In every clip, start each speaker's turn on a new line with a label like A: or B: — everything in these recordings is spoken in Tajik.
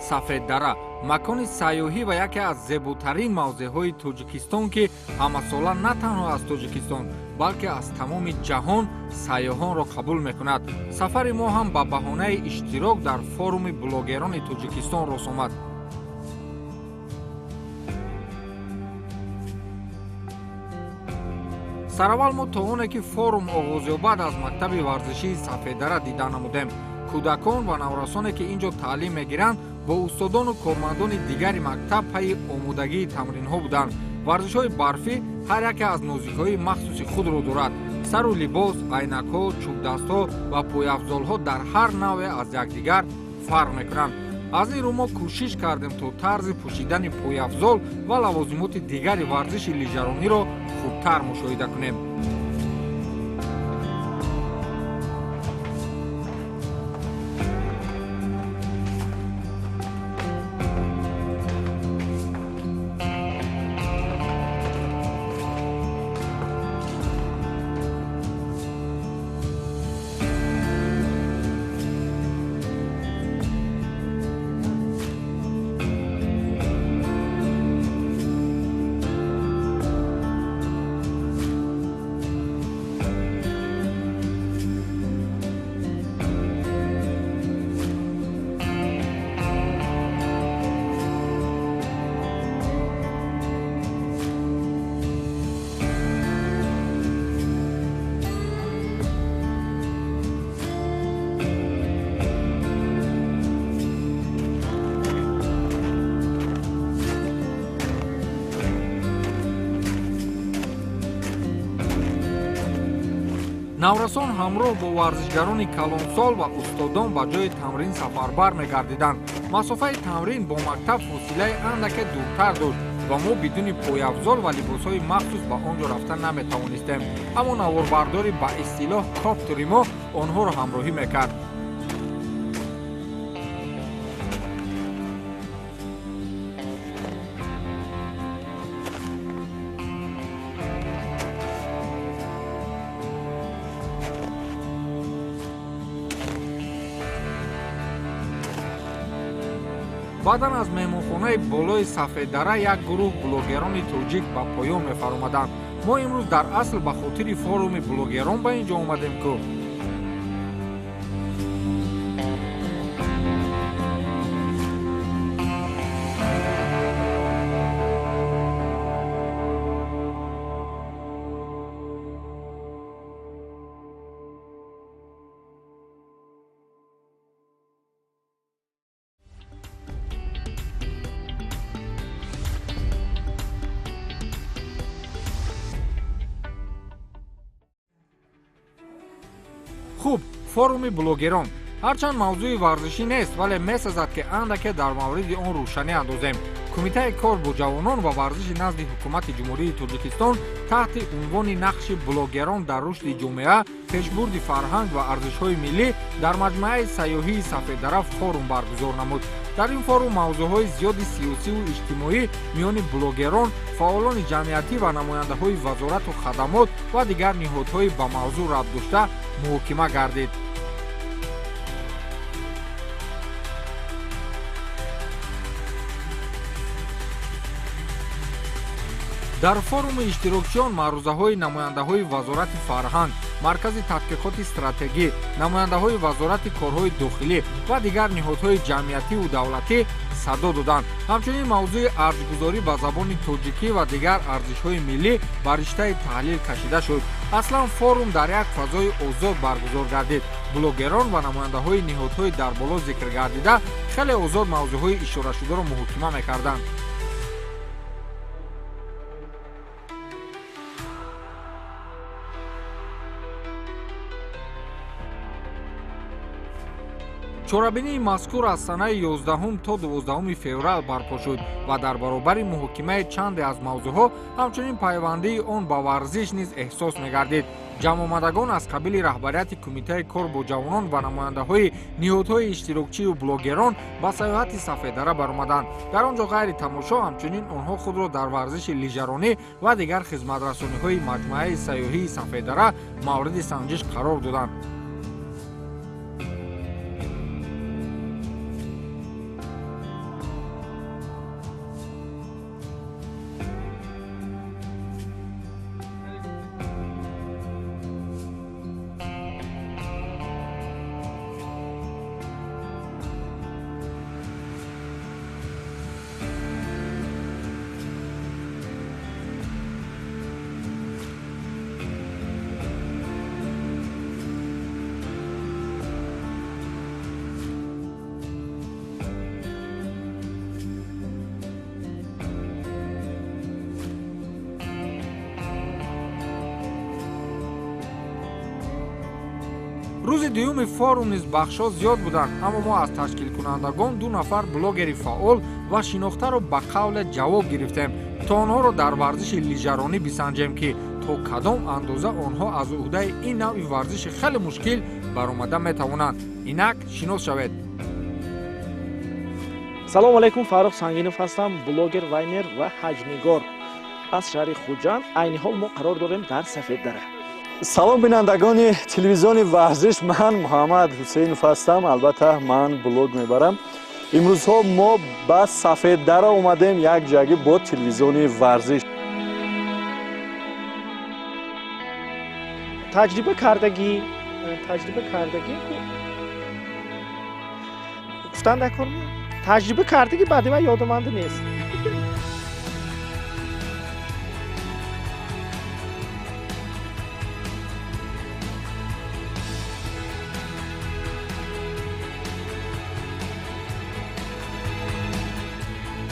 A: Сафеддара макони сайёҳӣ ва яке аз зеботарин мавзеъҳои Тоҷикистон, ки ҳамасола на танҳо аз Тоҷикистон, балки аз тамоми ҷаҳон сайёҳонро қабул мекунад. Сафари мо ҳам ба баҳонаи иштирок дар форуми блогерони Тоҷикистон рост омад. Сараввал мо то оне ки форум оғоз ёбад, аз мактаби варзишии Сафеддара дида намудем. Кӯдакон ва наврасоне ки ин ҷо таълим мегиранд, бо устодону кормандони дигари мактаб пайи омодагии тамринҳо буданд. Варзишҳои барфӣ ҳар яке аз нозикиҳои махсуси худро дорад. Сару либос, айнакҳо, чӯбдастҳо ва пойафзолҳо дар ҳар навъе аз якдигар фарқ мекунанд. Аз ин рӯ мо кӯшиш кардем, то тарзи пӯшидани пойафзол ва лавозимоти дигари варзиши лижарониро хубтар мушоҳида кунем. Наврасон ҳамроҳ бо варзишгарони калонсол ва устодон ба ҷои тамрин сафарбар мегардиданд. Масофаи тамрин бо мактаб фосилаи андаке дуртар дошт ва мо бидуни пойафзол ва либосҳои махсус ба он ҷо рафта наметавонистем. Аммо наворбардори ба истилоҳ коптери мо онҳоро ҳамроҳӣ мекард. Баъдан аз меҳмонхонаи болои Сафеддара як гурӯҳ блогерони тоҷик ба поён мефаромаданд. Мо имрӯз дар асл ба хотири форуми блогерон ба ин ҷо омадем ку. Хуб, форуми блогерон ҳарчанд мавзӯи варзишӣ нест, вале месазад, ки андаке дар мавриди он рӯшанӣ андозем. Кумитаи кор бо ҷавонон ва варзиши назди ҳукумати Ҷумҳурии Тоҷикистон таҳти унвони нақши блогерон дар рушди ҷомеа, пешбурди фарҳанг ва арзишҳои миллӣ дар маҷмӯаи сайёҳии Сафеддара форум баргузор намуд. Дар ин форум мавзӯъҳои зиёди сиёсиву иҷтимоӣ миёни блогерон, фаъолони ҷамъиятӣ ва намояндаҳои вазорату хадамот ва дигар ниҳодҳои ба мавзӯъ рабт дошта муҳокима гардид. Дар форуми иштирокчиён маърузаҳои намояндаҳои Вазорати фарҳанг, Маркази тадқиқоти стратегӣ, намояндаҳои Вазорати корҳои дохилӣ ва дигар ниҳодҳои ҷамъиятиву давлатӣ садо доданд. Ҳамчунин мавзӯи арҷгузорӣ ба забони тоҷикӣ ва дигар арзишҳои миллӣ ба риштаи таҳлил кашида шуд. Аслан форум дар як фазои озод баргузор гардид. Блогерон ва намояндаҳои ниҳодҳои дар боло зикр гардида хеле озод мавзӯъҳои ишорашударо муҳокима мекарданд. Чорабинии мазкур аз санаи 11 то 12 феврал барпо шуд ва дар баробари муҳокимаи чанде аз мавзӯъҳо ҳамчунин пайвандии он ба варзиш низ эҳсос мегардид. Ҷамъомадагон аз қабили раҳбарияти Кумитаи кор бо ҷавонон ва намояндаҳои ниҳодҳои иштирокчию блогерон ба сайёҳати Сафеддара баромаданд. Дар он ҷо ғайри тамошо ҳамчунин онҳо худро дар варзиши лижаронӣ ва дигар хизматрасониҳои маҷмӯаи сайёҳии Сафеддара мавриди санҷиш қарор доданд. Рӯзи дуюми форум низ бахшҳо зиёд буданд, аммо мо аз ташкилкунандагон ду нафар блогери фаъол ва шинохтаро ба қавле ҷавоб гирифтем, то онҳоро дар варзиши лижаронӣ бисанҷем, ки то кадом андоза онҳо аз уҳдаи ин навъи варзиши хеле мушкил баромада метавонанд. Инак шинос шавед.
B: Салому алайкум, Фаррух Сангинов ҳастам, блогер, вайнер ва ҳаҷнигор аз шаҳри Хуҷанд. Айни ҳол мо қарор дорем дар Сафеддара.
C: Салом, бинандагони телевизиони варзиш, ман Муҳаммад Ҳусейнов ҳастам. Албатта, ман блог мебарам. Имрӯзҳо мо ба Сафеддара омадем якҷоягӣ бо телевизиони варзиш.
B: Таҷриба кардагӣ гуфтан дар кор, таҷриба кардагӣ баъди ман ёдуманда нест.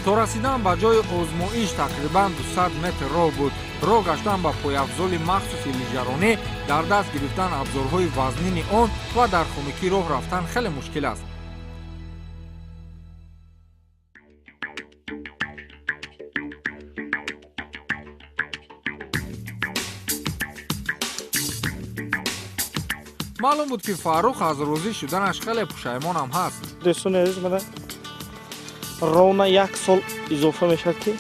A: То расидан ба ҷои озмоиш тақрибан 200 метр роҳ буд. Роҳ гаштан ба пойафзоли махсуси лижаронӣ, дар даст гирифтан абзорҳои вазнини он ва дар хунукӣ роҳ рафтан хеле мушкил аст. Маълум буд, ки Фаррух аз розӣ шуданаш хеле пушаймонам ҳаст.
B: Дӯстони азиз, мана ровно як сол изофа мешавад, ки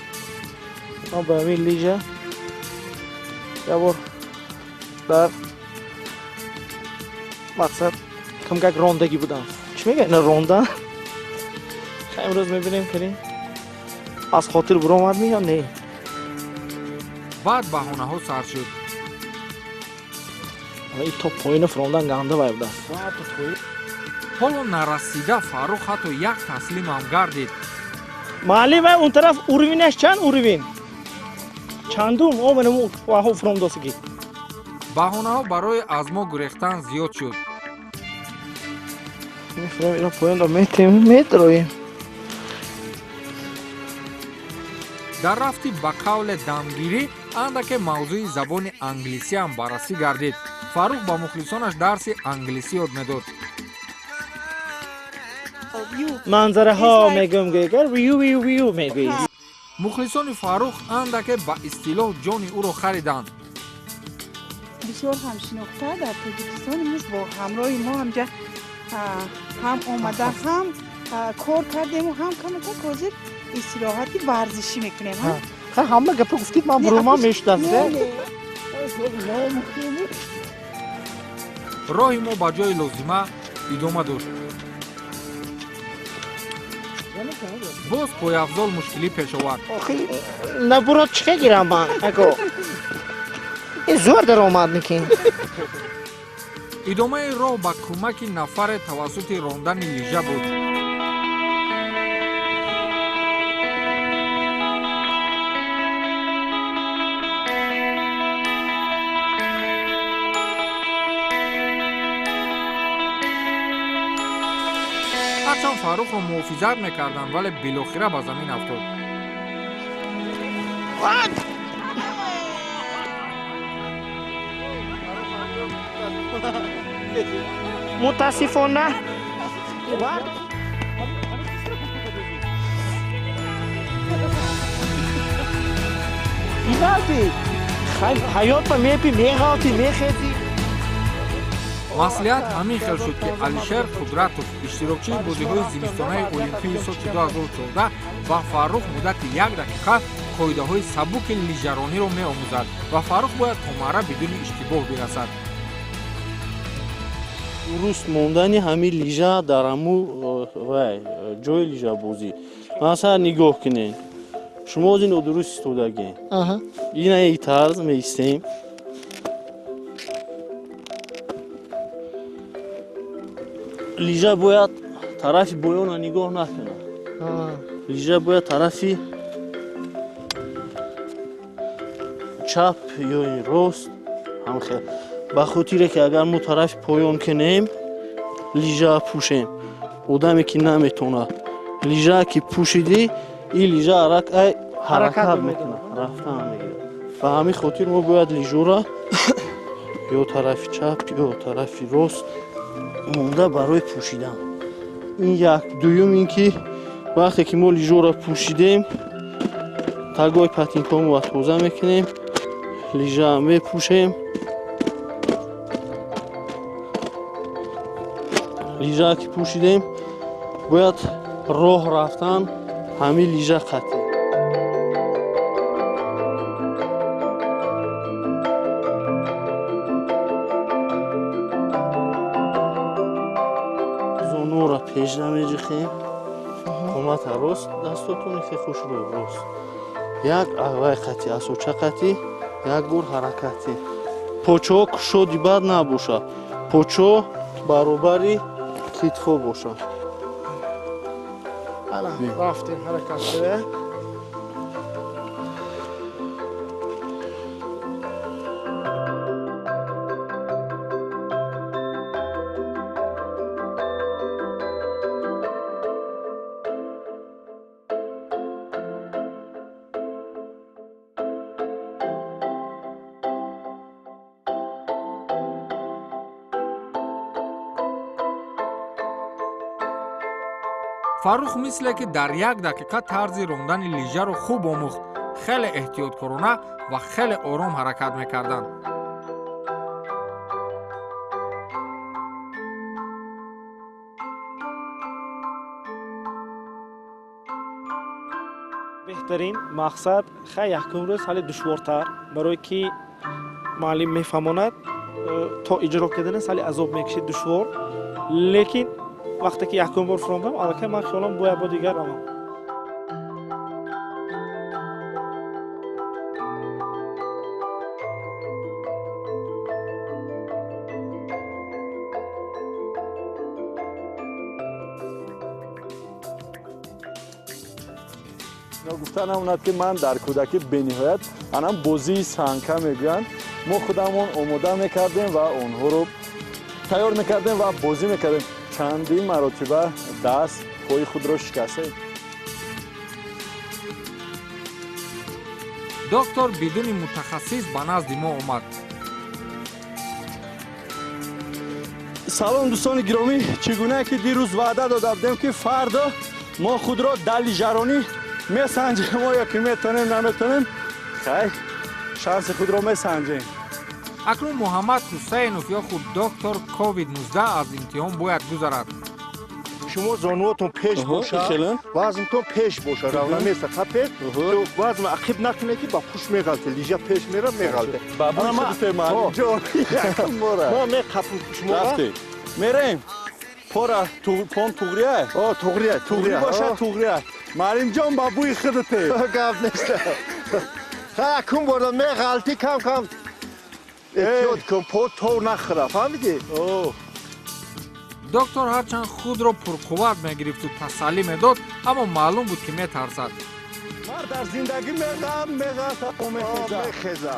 B: ман ба ҳамин лижа як бор дар мақсад камкак рондагӣ будам. Чӣ мега, ина рондан? Имрӯз мебинем, ки аз хотир буромадми ё не.
A: Баъд баҳонаҳо сар шуд.
B: И то поина фуромдан ганда вай будааст.
A: Ҳоло нарасида Фаррух ҳатто як таслимам гардид.
B: Маълим, вай он тараф уровень аш чанд, уровень чандум о менаму ваҳо фуромдосагӣ?
A: Баҳонаҳо барои аз мо гурехтан зиёд шуд.
B: Ина поёнро метем, метроем.
A: Дар рафти ба қавле дамгирӣ андаке мавзӯи забони англисиам баррасӣ гардид. Фаррух ба мухлисонаш дарси англисӣ ёд медод.
B: Манзараҳо мегӯм, гӯягар вю вю вю мегӯӣ.
A: Мухлисони Фаррух андаке ба истилоҳ ҷони ӯро хариданд.
D: Бисёр ҳамшинохта дар Тоҷикистон имрӯз бо ҳамроҳи мо ҳамҷа ҳам омада, ҳам кор кардему, ҳам камакак ҳозир истироҳати варзишӣ мекунем.
B: Ҳама гапа гуфтид, ман бурумам мешудам.
A: Роҳи мо ба ҷои лозима идома дошт. Боз пойафзол мушкилӣ пеш овард.
B: Набурод, чӣ гирам ман, ако ин зӯр даромад мекин.
A: Идомаи роҳ ба кӯмаки нафаре тавассути рондани лижа буд. Ҳарчанд Фаррухро муҳофизат мекарданд, вале билохира ба замин афтод.
B: Мутаассифона. Пеналти ҳаёт ба мепи, меғалти, мехезӣ.
A: Маслиҳат ҳамин хел шуд, ки Алишер Қудратов, иштирокчии бозиҳои зимистонаи Олимпии Сочи 2014, ба Фаррух муддати як дақиқа қоидаҳои сабуки лижарониро меомӯзад ва Фаррух бояд то марра бидуни иштибоҳ бирасад.
E: Дуруст мондани ҳамин лижа дар ҳаму вай ҷои лижабозӣ, масалан, нигоҳ кунед, шумо ози нодуруст истодагем. Ина и тарз меистем. Лижа бояд тарафи поёна нигоҳ накунад, лижа бояд тарафи чап ё рост ҳамхел, ба хотире ки агар мо тарафи поён кунем, лижа пӯшем, одаме ки наметонад, лижа ки пӯшидӣ, ин лижа ай ҳаракат мекунад, рафтан мегирад. Ба ҳамин хотир мо бояд лижура ё тарафи чап, ё тарафи рост. Монда барои пӯшидан. Ин як. Дуюм ин ки вақте ки мо лижоро пӯшидем, тагои патинкҳомо тоза мекунем, лижа мепӯшем. Лижа ки пӯшидем, бояд роҳ рафтан ҳамин лижа қатъӣ. Зонуро пеш намеҷихем, қомата рост, дастотоне ки хушрӯ рост. Як аввай қатъӣ, асоча қатъӣ, як бор ҳаракатӣ. Почо кушоди бад набошад, почо баробари китфо бошад.
B: Рафтем, ҳаракат кара.
A: Фаррух мисле ки дар як дақиқа тарзи рондани лижаро хуб омӯхт. Хеле эҳтиёткорона ва хеле ором ҳаракат мекарданд.
B: Беҳтарин мақсад хай якум рӯз ҳали душвортар, барое ки муаллим мефаҳмонад, то иҷро кардана сали азоб мекашид, душвор. Лекин вақте ки якум бор фуромдам, аллакай ман хиёлам бояд бо дигар равам.
C: Гуфта намонад ки ман дар кӯдакӣ бениҳоят анам бозии санка мегӯянд, мо худамон омода мекардем ва онҳоро тайёр мекардем ва бозӣ мекардем. Чандин маротиба даст пои худро шикастем.
A: Доктор бидуни мутахассис ба назди мо омад.
C: Салом, дӯстони гиромӣ. Чӣ гуна ки дирӯз ваъда дода будем, ки фардо мо худро дар лижаронӣ месанҷем, оё ки метонем, наметонем, хай шанси худро месанҷем.
A: Акнун Муҳаммад Ҳусайнов ё худ доктор COVID-19 аз имтиҳон бояд гузарад.
F: Шумо зонуотон пеш боша, вазнтон пеш боша, равнаместа қапед, вазн ақиб накунед, ки ба пушт меғалте, лижа пеш мера, меғалте. Ма меқапм шумо.
C: Мерем. Пора пон туғрия?
F: О, туғрия, туғрия.
C: Боша, туғрия. Маримҷон, ба бӯи худате.
F: Гап нест. Ха, кун борда меғалти, кам кам эҳтиёт кун, по тов нахӯра, фаҳмидӣ?
A: Доктор ҳарчанд худро пурқувват мегирифту тасаллӣ медод, аммо маълум буд, ки метарсад.
C: Мар дар зиндагӣ меғам, меғалта, мехеза.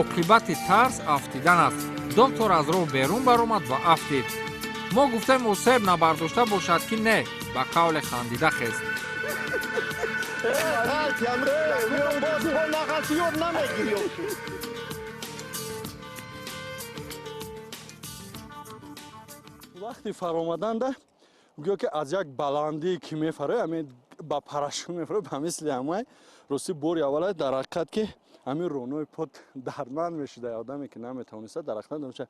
A: Оқибати тарс афтидан аст. Доктор аз роҳ берун баромад ва афтид. Мо гуфтем, осеб набардошта бошад, ки не, ба қавле хандида хест.
C: Вақти фаромаданда гӯё ки аз як баландӣ ки мефарои, ҳамин ба парашют мефарои, ба мисли ҳамай. Рости, бори аввала дар ҳақиқат ки ҳамин ронои под дардманд мешуда, одаме ки наметавониста, дар ҳақиқат намешуда.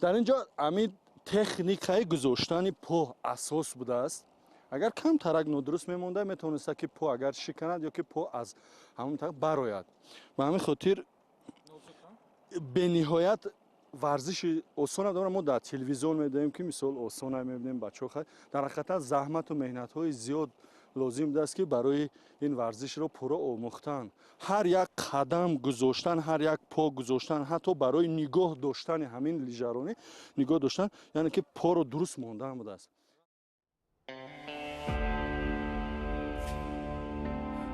C: Дар ин ҷо ҳамин техникаи гузоштани по асос будааст. Агар камтарак нодуруст мемонда, метавониста ки по агар шиканад ё ки по аз ҳамон тараф барояд. Ба ҳамин хотир бениҳоят варзиши осона дорам. Мо дар телевизион медиҳем, ки мисол осона мебинем, бачаҳо. Дар ҳақиқатан заҳмату меҳнатҳои зиёд лозим будааст, ки барои ин варзишро пурра омӯхтан, ҳар як қадам гузоштан, ҳар як по гузоштан, ҳатто барои нигоҳ доштани ҳамин лижаронӣ нигоҳ доштан, яъне ки поро дуруст мондан будааст.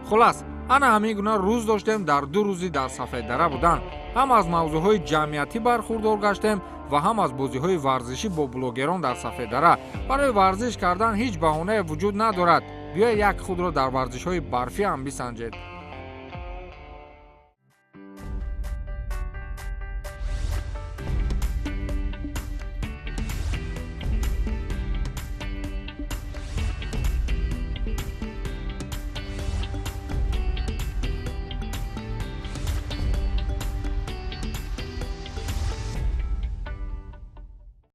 A: Хулас, ана ҳамин гуна рӯз доштем дар 2 рӯзи дар Сафеддара будан. Ҳам аз мавзӯъҳои ҷамъиятӣ бархурдор гаштем ва ҳам аз бозиҳои варзишӣ бо блогерон дар Сафеддара. Барои варзиш кардан ҳеҷ баҳонае вуҷуд надорад. Биёед, як худро дар варзишҳои барфӣ ҳам бисанҷед.